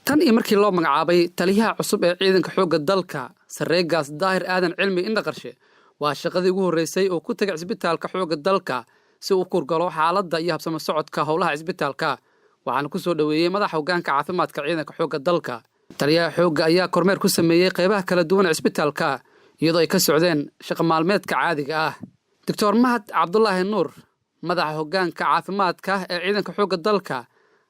Tan iyo markii loo magacaabay taliyaha cusub ee ciidanka xoogga dalka, Sarreegaas Daahir Aadan Cilmi Indhaqarshe, waa shaqadii ugu horreysay oo ku tegay cisbitaalka xoogga dalka si uu kurgalo xaaladda iyo habsamo socodka howlaha cisbitaalka. Waxaana ku soo dhoweeyey madaxa hoggaanka caafimaadka ciidanka xoogga dalka. Taliyaha xoogga ayaa kormeer ku sameeyey qeybaha kala duwan ee cisbitaalka, iyadoo ay ka socdeen shaqo maalmeedka caadiga ah. Doctor Mahad Cabdulaahi Nuur, madaxa hoggaanka caafimaadka ee ciidanka xoogga dalka,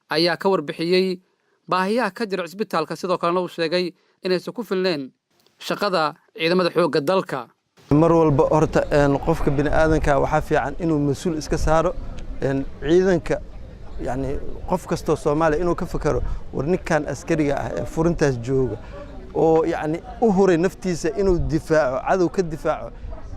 ayaa ka warbixiyey baahiyaha ka jira cisbitaalka, sidoo kalena uu sheegay inaysan ku filneen shaqada ciidamada xoogga dalka. Mar walba horta qofka bini aadanka waxaa fiican inuu mas-uul iska saaro ciidanka, yani qof kastoo Soomaaliya inuu ka fakero, war ninkan askariga ah ee furintaas jooga oo yacni u huray naftiisa inuu difaaco, cadow ka difaaco,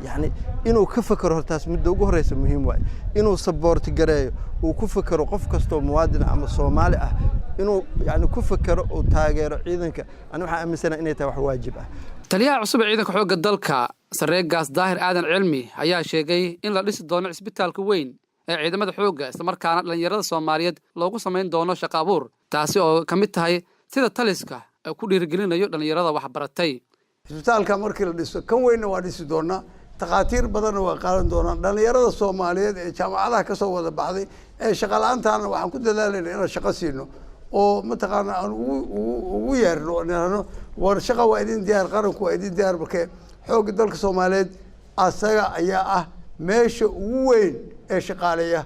yani inuu ka fakero hortaas midda ugu horeysa muhiim waaye, inuu support gareeyo, uu ku fakero qof kastoo muwaadin ama Soomaali ah inuu yani ku fakero, uu taageero ciidanka. Ani waxaan aaminsanahay inay tahay wax waajib ah. Taliyaha cusub ee ciidanka xoogga dalka, Sarreegaas Daahir Aadan Cilmi, ayaa sheegay in la dhisi doono cisbitaalka weyn ee ciidamada xoogga, islamarkaana dhallinyarada Soomaaliyeed loogu samayn doono shaqo abuur, taasi oo ka mid tahay sida taliska ku dhiirigelinayo dhallinyarada waxbaratay. Isbitaalka markii la dhiso, kan weynna waa dhisi doonaa, takhaatiir badanna waa qaadan doonaa. Dhalinyarada Soomaaliyeed ee jaamacadaha kasoo wada baxday ee shaqa la-aantaana waxaan ku dadaalayna inaan shaqo siino oo mataqaana aan ugu yeerno, nirahno war shaqa waa idin diyaar, qaranku waa idin diyaar. Markee xoogga dalka Soomaaliyeed asaga ayaa ah meesha ugu weyn ee shaqaaleeya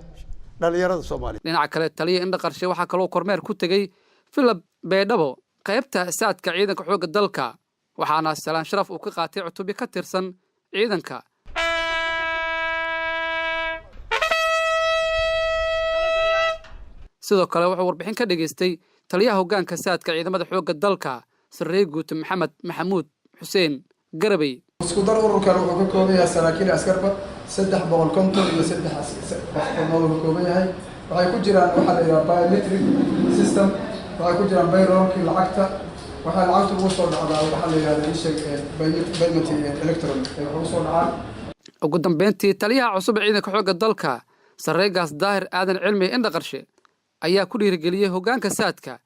dhalinyarada Soomaaliyeed. Dhinaca kale, taliya Indhaqarshe waxaa kaloo kormeer ku tegey Villa Baydhabo, qaybta saadka ciidanka xoogga dalka, waxaana salaan sharaf uu ka qaatay cutubyo ka tirsan ciidanka. Sidoo kale wuxuu warbixin ka dhageystay taliyaha hoggaanka saadka ciidamada xoogga dalka, Sarreeye Guuto Maxamed Maxamuud Xuseen Garabey. Isku dar ururkan wuxuu ka kooban yahay saraakiil askarba 353 xubnood uu ka kooban yahay. Waxay ku jiraan waxaa la yidhaha biometric system, waxay ku jiraan payrollkii lacagta, waxay lacagta ugu soo dhacdaa waxaa la yidhahda isheeg payment electronic ay ugu soo dhacaan. Ugu dambeyntii, taliyaha cusub ee ciidanka xoogga dalka, Sarreegaas Daahir Aadan Cilmi Indhaqarshe, ayaa ku dhiirigeliyey hoggaanka saadka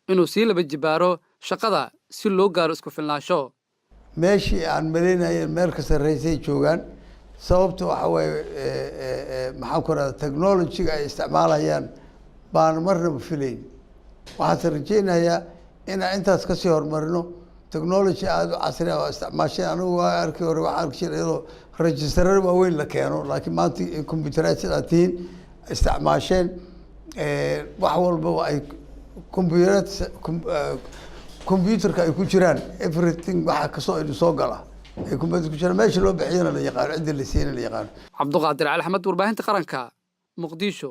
inuu sii laba jibaaro shaqada si loo gaaro isku filnaansho. Meeshii aan malaynayeen meel ka sarreysay joogaan. Sababta waxa waaye, maxaan ku rahda, technology-ga ay isticmaalayaan baan marnaba filayn. Waxaanse rajeynayaa inaan intaas kasii horumarino. Technology aada u casri ah oo isticmaashay. Anigu waa arki hore waxaan arki jiray iyadoo registerar waaweyn la keeno, laakiin maanta computerized aad tihiin, isticmaasheen wax walbaba ay computerka ay ku jiraan, everything waxa kasoo idin soo gala ay computer ku jiraan, meesha loo bixiyana la yaqaano, cidda la siiyana la yaqaano. Cabduqaadir Cali Axmed, warbaahinta qaranka, Muqdisho.